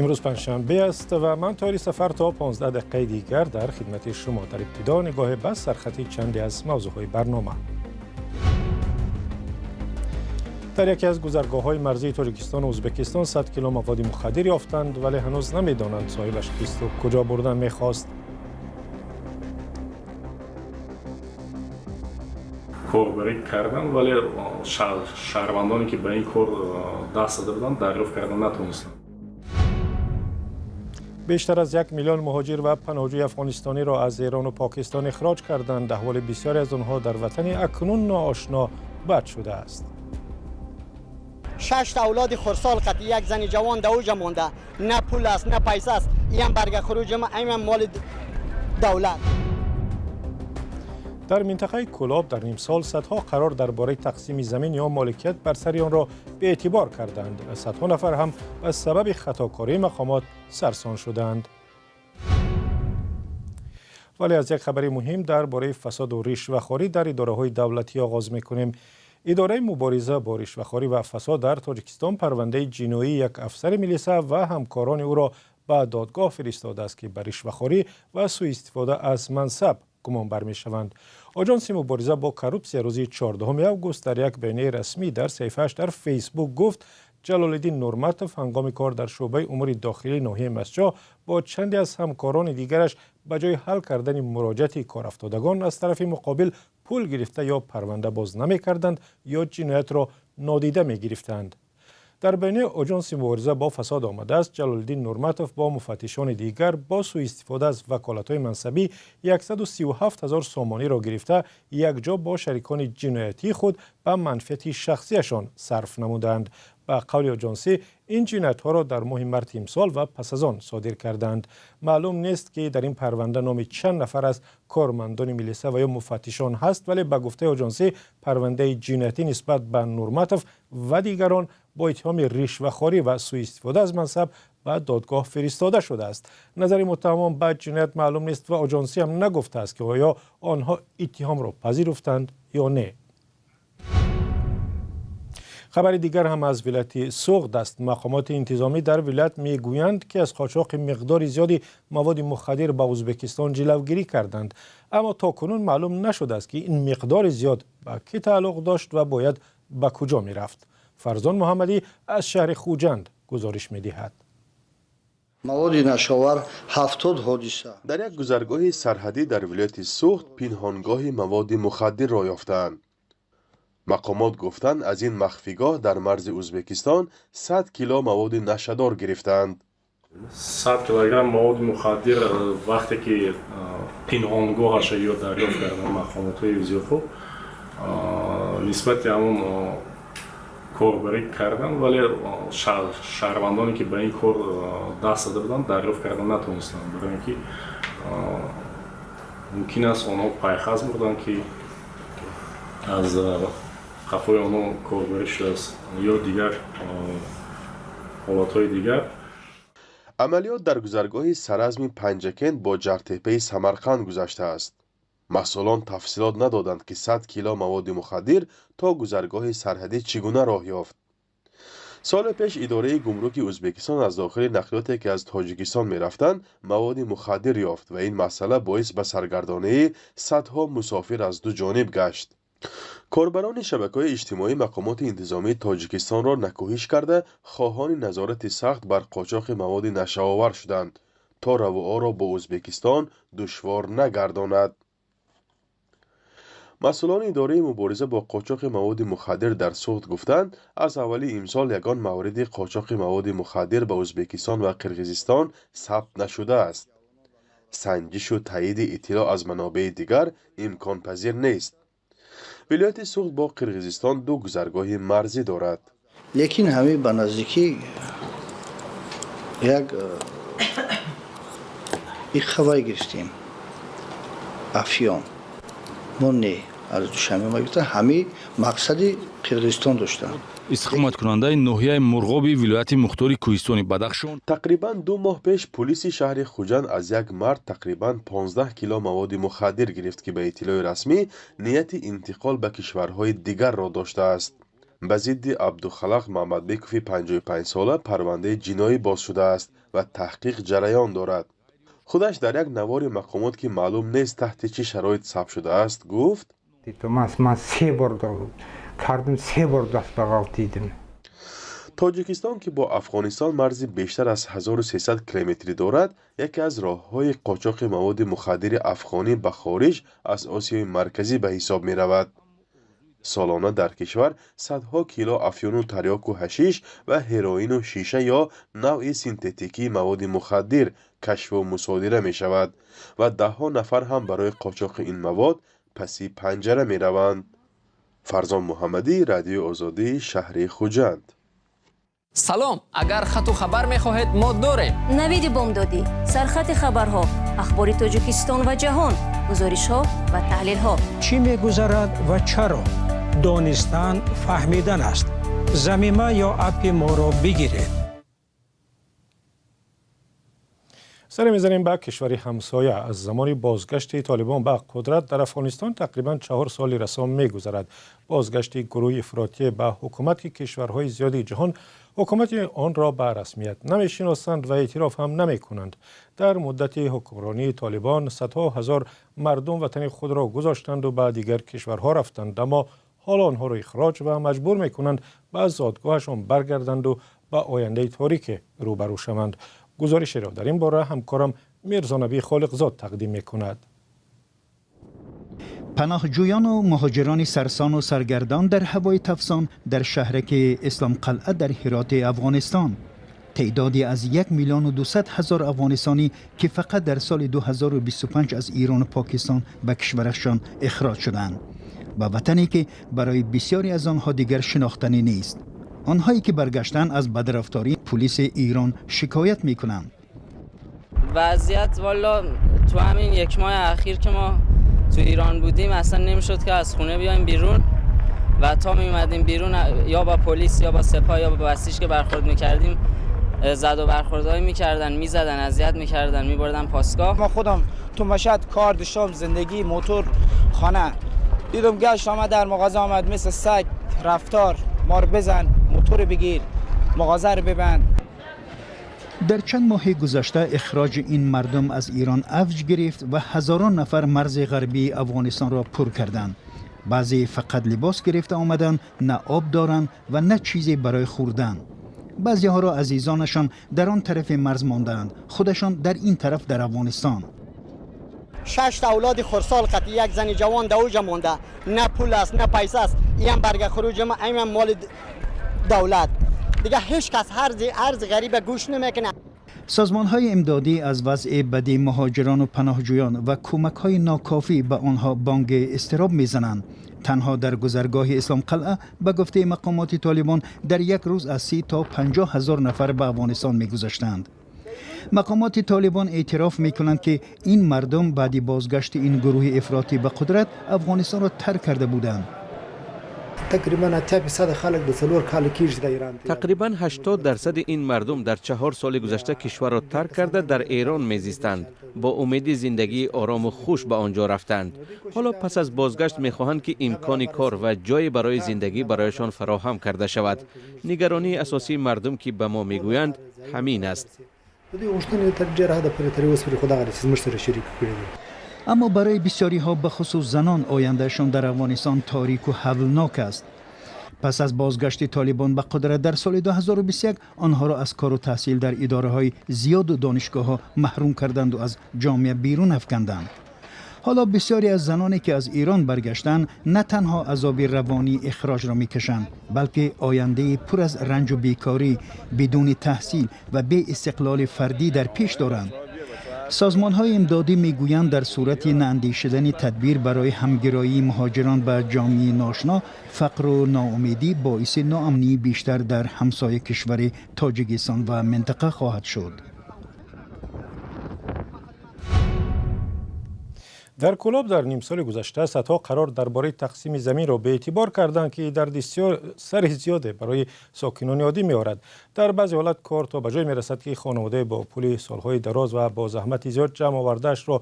Имрӯз панҷшанбе аст ва ман Тоҳири Сафар то 15 дақиқаи дигар дар хидмати шумо. Дар ибтидо нигоҳе ба сархати чанде аз мавзӯъҳои барнома. Дар яке аз гузаргоҳҳои марзии Тоҷикистону Ӯзбекистон 100 кило маводи мухаддир ёфтанд, вале ҳанӯз намедонанд соҳибаш кисту куҷо бурдан мехост. Корбарӣ карданд, вале шаҳрвандоне ки ба ин кор даст зада буданд, дарёфт кардан натавонистанд. Бештар аз 1 миллион муҳоҷир ва паноҳҷӯи афғонистониро аз Эрону Покистон ихроҷ карданд. Аҳволи бисёре аз онҳо дар ватани акнун ноошно бад шудааст. Шаш та авлоди хурдсол қати як зани ҷавон дар оҷа монда. На пул аст, на пайса аст. Иам барга хуруҷ ма, аймам моли давлат. Дар минтақаи Кӯлоб дар нимсол садҳо қарор дар бораи тақсими замин ё моликият бар сари онро беэътибор карданд. Садҳо нафар ҳам ба сабаби хатокории мақомот сарсон шуданд. Вале аз як хабари муҳим дар бораи фасоду ришвахорӣ дар идораҳои давлатӣ оғоз мекунем. Идораи мубориза бо ришвахорӣ ва фасод дар Тоҷикистон парвандаи ҷиноии як афсари милиса ва ҳамкорони ӯро ба додгоҳ фиристодааст, ки ба ришвахорӣ ва сӯистифода аз мансаб гумонбар мешаванд. Оҷонси мубориза бо коррупсия рӯзи 14 август дар як баёнияи расмӣ дар саҳифааш дар Фейсбук гуфт, Ҷалолиддин Нурматов ҳангоми кор дар шӯъбаи умури дохилии ноҳияи Мастчоҳ бо чанде аз ҳамкорони дигараш ба ҷои ҳал кардани муроҷиати корафтодагон аз тарафи муқобил пул гирифта ё парванда боз намекарданд, ё ҷиноятро нодида мегирифтанд. Дар баёнияи Оҷонси мубориза бо фасод омадааст, Ҷалолиддин Нурматов бо муфаттишони дигар бо сӯистифода аз ваколатҳои мансабӣ 137 ҳазор сомониро гирифта, якҷо бо шарикони ҷиноятии худ ба манфиати шахсиашон сарф намуданд. Ба қавли оҷонсӣ, ин ҷиноятҳоро дар моҳи марти имсол ва пас аз он содир карданд. Маълум нест, ки дар ин парванда номи чанд нафар аз кормандони милиса ва ё муфаттишон ҳаст, вале ба гуфтаи оҷонсӣ, парвандаи ҷиноятӣ нисбат ба Нурматов ва дигарон бо иттиҳоми ришвахорӣ ва сӯистифода аз мансаб ба додгоҳ фиристода шудааст. Назари муттаҳамон ба ҷиноят маълум нест ва оҷонсӣ ҳам нагуфтааст, ки оё онҳо иттиҳомро пазируфтанд ё не. Хабари дигар ҳам аз вилояти Суғд аст. Мақомоти интизомӣ дар вилоят мегӯянд, ки аз қочоқи миқдори зиёди маводи мухаддир ба Ӯзбекистон ҷилавгирӣ карданд, аммо то кунун маълум нашудааст, ки ин миқдори зиёд ба кӣ тааллуқ дошт ва бояд ба куҷо мерафт. Фарзон Муҳаммадӣ аз шаҳри Хуҷанд гузориш медиҳад. Маводи нашовар 70 ҳодиса. Дар як гузаргоҳи сарҳадӣ дар вилояти Суғд пинҳонгоҳи маводи мухаддирро ёфтаанд. Мақомот гуфтанд, аз ин махфигоҳ дар марзи Ӯзбекистон 100 кило маводи нашъадор гирифтаанд. 100 килограмм маводи мухаддир, вақте ки пинҳонгоҳаша ё дарёфт кардан мақомотҳои ҳифзи нисбати ҳамон корбарӣ карданд, вале шаҳрвандоне ки ба ин кор даст зада буданд, дарёфт кардан натавонистанд, барои ин ки мумкин аст онҳо пайхас бурданд, ки аз қафои онҳо корбарӣ шудааст ё дигар ҳолатҳои дигар. Амалиёт дар гузаргоҳи саразми Панҷакент бо Ҷартепаи Самарқанд гузаштааст. Масъулон тафсилот надоданд, ки 100 кило маводи мухаддир то гузаргоҳи сарҳадӣ чӣ гуна роҳ ёфт. Соли пеш идораи гумруки Ӯзбекистон аз дохили нақлиёте, ки аз Тоҷикистон мерафтанд, маводи мухаддир ёфт ва ин масъала боис ба саргардонии садҳо мусофир аз ду ҷониб гашт. Корбарони шабакаҳои иҷтимоӣ мақомоти интизомии Тоҷикистонро накӯҳиш карда, хоҳони назорати сахт бар қочоқи маводи нашъаовар шуданд, то равуоро бо Ӯзбекистон душвор нагардонад. Масъулони идораи мубориза бо қочоқи маводи мухаддир дар Суғд гуфтанд, аз аввали имсол ягон мавриди қочоқи маводи мухаддир ба Ӯзбекистон ва Қирғизистон сабт нашудааст. Санҷишу таъйиди иттилоъ аз манобеи дигар имконпазир нест. Вилояти Суғд бо Қирғизистон ду гузаргоҳи марзӣ дорад. Лекин ҳамин ба наздикӣ як хабар гирифтем, афён мо не, аз Душанбе ма гирифтан, ҳамин мақсади Қирғизистон доштанд. Истиқоматкунандаи ноҳияи Мурғоби вилояти мухтори кӯҳистони Бадахшон. Тақрибан 2 моҳ пеш пулиси шаҳри Хуҷанд аз як мард тақрибан 15 кило маводи мухаддир гирифт, ки ба иттилои расмӣ нияти интиқол ба кишварҳои дигарро доштааст. Ба зидди Абдухалақ Мамадбекови 55-сола парвандаи ҷиноӣ боз шудааст ва таҳқиқ ҷараён дорад. Худаш дар як навори мақомот, ки маълум нест таҳти чӣ шароит сабт шудааст, гуфт: Ман се бор кардам, се бор даст ба ғалтидим. Тоҷикистон, ки бо Афғонистон марзи бештар аз 1300 километрӣ дорад, яке аз роҳҳои қочоқи маводи мухаддири афғонӣ ба хориҷ аз Осиёи Марказӣ ба ҳисоб меравад. Солона дар кишвар садҳо кило афюну тарёку ҳашиш ва ҳероину шиша ё навъи синтетикии маводи мухаддир кашфу мусодира мешавад ва даҳҳо нафар ҳам барои қочоқи ин мавод паси панҷара мераванд. Фарзон Муҳаммадӣ, Радиои Озодӣ, шаҳри Хуҷанд. Салом, агар хату хабар мехоҳед, мо дорем. Навиди бомдодӣ, сархати хабарҳо, ахбори Тоҷикистон ва ҷаҳон, гузоришҳо ва таҳлилҳо. Чӣ мегузарад ва чаро? Донистан фаҳмидан аст. Замима ё аппи моро бигиред. Саре мезанем ба кишвари ҳамсоя. Аз замони бозгашти Толибон ба қудрат дар Афғонистон тақрибан 4 соли расо мегузарад. Бозгашти гурӯҳи ифротӣ ба ҳукумат, ки кишварҳои зиёди ҷаҳон ҳукумати онро ба расмият намешиносанд ва эътироф ҳам намекунанд. Дар муддати ҳукмронии Толибон садҳо ҳазор мардум ватани худро гузоштанду ба дигар кишварҳо рафтанд, аммо ҳоло онҳоро ихроҷ ва маҷбур мекунанд ба зодгоҳашон баргарданду ба ояндаи торике рӯбарӯ шаванд. Гузоришеро дар ин бора ҳамкорам Мирзонабӣ Холиқзод тақдим мекунад. Паноҳҷӯёну муҳоҷирони сарсону саргардон дар ҳавои тафсон дар шаҳраки Исломқалъа дар Ҳироти Афғонистон. Теъдоди аз 1 200 000 афғонистонӣ, ки фақат дар соли 2025 аз Ирону Покистон ба кишварашон ихроҷ шуданд, ба ватане, ки барои бисёре аз онҳо дигар шинохтанӣ нест. Онҳое ки баргаштанд, аз бадрафтории пулиси Эрон шикоят мекунанд. وضعیت والا تو همین یک ماه اخیر که ما تو ایران بودیم، اصلا نمیشد که از خونه بیایم بیرون و تا می اومدیم بیرون یا با پلیس یا با سپاه یا با بسیج که برخورد میکردیم، زد و برخوردهایی میکردن، میزدن، اذیت میکردن، میبردن پاسگاه. ما خودم تو مشهد کار داشتم، زندگی، موتور، خانه. دیدم گشت آمد، در مغازه آمد، مثل سگ رفتار، ما رو بزن، موتور بگیر، مغازه رو ببند. Дар чанд моҳи гузашта ихроҷи ин мардум аз Эрон авҷ гирифт ва ҳазорон нафар марзи ғарбии Афғонистонро пур карданд. Баъзе фақат либос гирифта омаданд, на об доранд ва на чизе барои хӯрдан. Баъзеҳоро азизонашон дар он тарафи марз мондаанд, худашон дар ин тараф, дар Афғонистон. Шаш تا اولاد خردسال قطی یک زن جوان در اوجا مونده. نه پول است، نه پیسه است. این برگ خروج ما، این مال دولت. دیگه هیچ کس عرض غریب گوش نمیکنه. سازمان های امدادی از وضع بدی مهاجران و پناهجویان و کمک های ناکافی به آنها بانگ اضطراب میزنند. تنها در گذرگاه اسلام قلعه، به گفته مقامات طالبان، در یک روز از 30 تا 50 هزار نفر به افغانستان میگذشتند. مقامات طالبان اعتراف میکنند که این مردم بعد بازگشت این گروه افراطی به قدرت، افغانستان را ترک کرده بودند. تقریبا 80% خلک د 4 کال کیږي د ایران. تقریبا 80 درصد این مردم در 4 سال گذشته کشور را ترک کرده در ایران میزیستند. با امید زندگی آرام و خوش به آنجا رفتند. حالا پس از بازگشت میخواهند که امکان کار و جای برای زندگی برایشان فراهم کرده شود. نگرانی اساسی مردم که به ما میگویند همین است. د دوی غوښتنې تر ډېره حده پورې تر اوسه پورې خو دغه چې زموږ سره شریک کړي دي. اما برای بسیاری ها، به خصوص زنان، آیندهشان در افغانستان تاریک و هولناک است. پس از بازگشت طالبان به قدرت در سال 2021، آنها را از کار و تحصیل در اداره های زیاد و دانشگاه ها محروم کردند و از جامعه بیرون افکندند. حالا بسیاری از زنانی که از ایران برگشتند، نه تنها عذاب روانی اخراج را میکشند، بلکه آینده پر از رنج و بیکاری، بدون تحصیل و بی استقلال فردی در پیش دارند. سازمان های امدادی میگویند در صورت ناندیشیدن تدبیر برای همگرایی مهاجران به جامعه ناشنا، فقر و ناامیدی باعث ناامنی بیشتر در همسایه کشور تاجیکستان و منطقه خواهد شد. Дар Кӯлоб дар нимсоли гузашта садҳо қарор дар бораи тақсими заминро беэътибор карданд, ки дарди сари зиёде барои сокинони оддӣ меорад. Дар баъзе ҳолат кор то ба ҷое мерасад, ки хонаводае бо пули солҳои дароз ва бо заҳмати зиёд ҷамъ овардаашро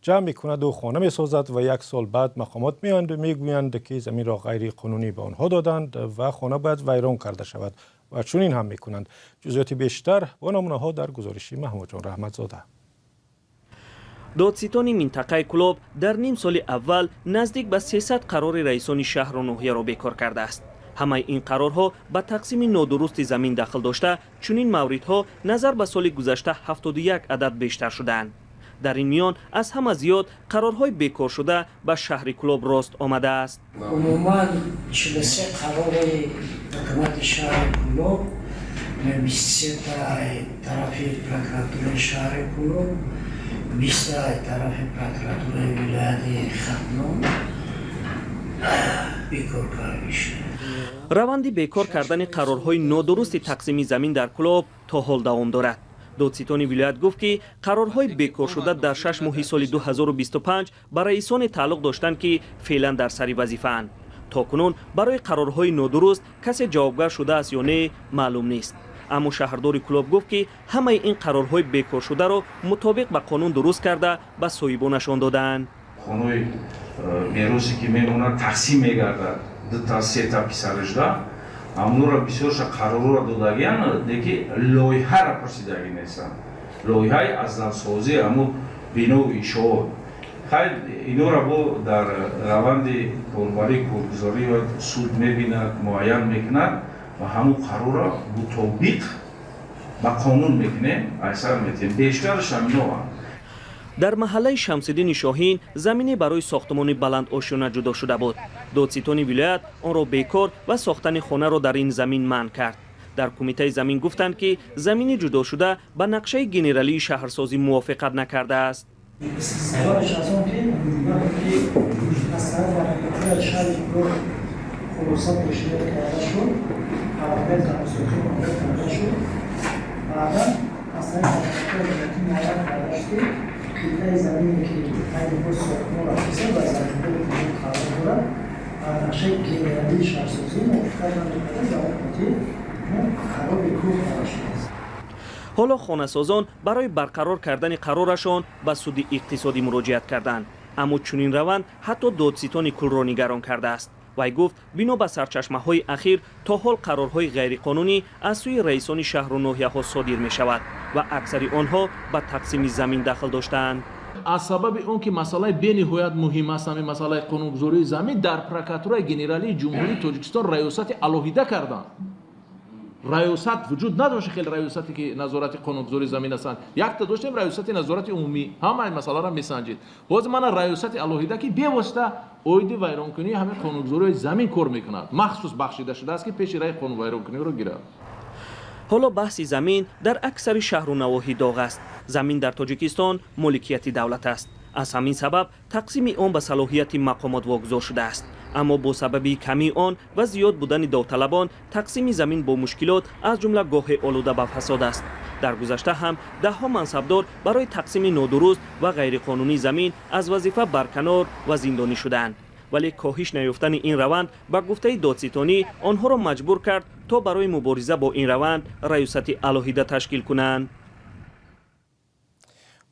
ҷамъ мекунаду хона месозад ва як сол баъд мақомот меоянду мегӯянд, ки заминро ғайриқонунӣ ба онҳо доданд ва хона бояд вайрон карда шавад, ва чунин ҳам мекунанд. Ҷузъиёти бештар бо намунаҳо дар гузориши Маҳмудҷон Раҳматзода. Додситони минтақаи Кӯлоб дар ним соли аввал наздик ба 300 қарори раисони шаҳру ноҳияро бекор кардааст. Ҳамаи ин қарорҳо ба тақсими нодурусти замин дахл дошта, чунин мавридҳо назар ба соли гузашта 71 адад бештар шудаанд. Дар ин миён аз ҳама зиёд қарорҳои бекоршуда ба шаҳри Кӯлоб рост омадааст. Умуман 43 қарори ҳукумати шаҳри Кӯлоб, 23 тарафи прокуратураи шаҳри Кӯлоб, 20 тарафи прокуратураи вилояти Хатлон бекор карда шуд. Раванди бекор кардани қарорҳои нодурусти тақсими замин дар Кӯлоб то ҳол давом дорад. Додситони вилоят гуфт, ки қарорҳои бекоршуда дар 6 моҳи соли 2025 ба раисоне тааллуқ доштанд, ки феълан дар сари вазифаанд. То кунун барои қарорҳои нодуруст касе ҷавобгар шудааст ё не, маълум нест. Аммо шаҳрдори Кӯлоб гуфт, ки ҳамаи ин қарорҳои бекоршударо мутобиқ ба қонун дуруст карда, ба соҳибонашон додаанд. Хонаи меросе ки мемонад, тақсим мегардад дута, сета писарашда. Ҳамонро бисёрша қарорро додагиян, леки лоиҳаро пурсидагӣ нестанд, лоиҳаи аз навсозии ҳамун бинову иншоот. Хайр, инора бо дар раванди корбарӣ, коргузорӣ суд мебинад, муайян мекунад ва ҳамун қарорро мутобиқ ба қонун мекунем, айсар метиҳем. Бештараш ҳаминоанд. Дар маҳаллаи Шамсиддини Шоҳин замине барои сохтмони баландошёна ҷудо шуда буд. Додситони вилоят онро бекор ва сохтани хонаро дар ин замин манъ кард. Дар кумитаи замин гуфтанд, ки замини ҷудошуда ба нақшаи генералии шаҳрсозӣ мувофиқат накардааст. Сабабаш аз он ки вақте аз тарафи прокуратураи шаҳри Кӯлоб хулоса пешниҳод карда шуд, парвандаи заминсозӣ омода карда шуд, баъдан аз тарафи прокуратураи вилоятӣ муайян карда шуд, ки қитъаи замине, ки айни ҳол сохтмон рафтааст ва заминҳои қонун қарор дорад, ба нақшаи генералии шаҳрсозӣ мувофиқат намекарда, ба он хотир қарор бекор карда шудааст. Ҳоло хонасозон барои барқарор кардани қарорашон ба суди иқтисодӣ муроҷиат карданд. Аммо чунин раванд ҳатто додситони кулро нигарон кардааст. Вай гуфт, бино ба сарчашмаҳои ахир, то ҳол қарорҳои ғайриқонунӣ аз сӯи раисони шаҳру ноҳияҳо содир мешавад ва аксари онҳо ба тақсими замин дахл доштаанд. Аз сабаби он ки масъалаи бениҳоят муҳим аст, ҳамин масъалаи қонунгузории замин, дар прокуратураи генералии Ҷумҳурии Тоҷикистон раёсати алоҳида карданд. Раёсат вуҷуд надошт, хеле раёсате ки назорати қонунгузории замин ҳастанд. Якта доштем, раёсати назорати умумӣ, ҳамаи масъаларо месанҷид. Ҳозир мана раёсати алоҳида, ки бевосита оиди вайронкунии ҳамин қонунгузории замин кор мекунад, махсус бахшида шудааст, ки пеши раи қонунвайронкуниро гирад. Ҳоло баҳси замин дар аксари шаҳру навоҳӣ доғ аст. Замин дар Тоҷикистон моликияти давлат аст. Аз ҳамин сабаб тақсими он ба салоҳияти мақомот вогузор шудааст. Аммо бо сабаби камии он ва зиёд будани довталабон, тақсими замин бо мушкилот, аз ҷумла гоҳе олуда ба фасод аст. Дар гузашта ҳам даҳҳо мансабдор барои тақсими нодуруст ва ғайриқонунии замин аз вазифа барканор ва зиндонӣ шудаанд. Вале коҳиш наёфтани ин раванд, ба гуфтаи додситонӣ, онҳоро маҷбур кард, то барои мубориза бо ин раванд раёсати алоҳида ташкил кунанд.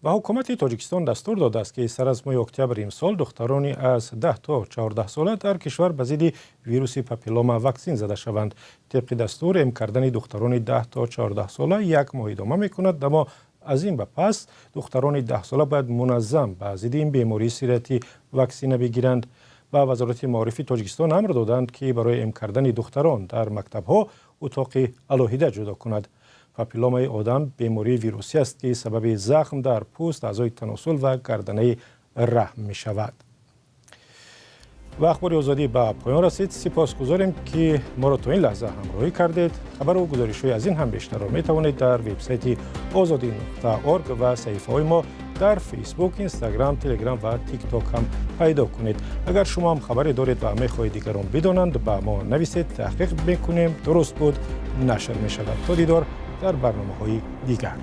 Ва ҳукумати Тоҷикистон дастур додааст, ки сар аз моҳи октябри имсол духтарони аз 10 то 14 сола дар кишвар ба зидди вируси папиллома ваксин зада шаванд. Тибқи дастур, эм кардани духтарони 10 то 14 сола як моҳ идома мекунад, аммо аз ин ба пас духтарони 10 сола бояд муназзам ба зидди ин бемории сироятӣ ваксина бигиранд. Ба Вазорати маорифи Тоҷикистон амр доданд, ки барои эм кардани духтарон дар мактабҳо утоқи алоҳида ҷудо кунад. Папилломаи одам бемории вирусӣ аст, ки сабаби захм дар пӯст, аъзои таносул ва гарданаи раҳм мешавад. Ва Ахбори Озодӣ ба поён расид. Сипосгузорем, ки моро то ин лаҳза ҳамроҳӣ кардед. Хабару гузоришҳои аз ин ҳам бештарро метавонед дар вебсайти озодӣ.орг ва саҳифаҳои мо дар Фейсбук, Инстаграм, Телеграм ва Тикток ҳам пайдо кунед. Агар шумо ҳам хабаре доред ва мехоҳед дигарон бидонанд, ба мо нависед, таҳқиқ мекунем, дуруст буд, нашр мешавад. То дидор дар барномаҳои дигар.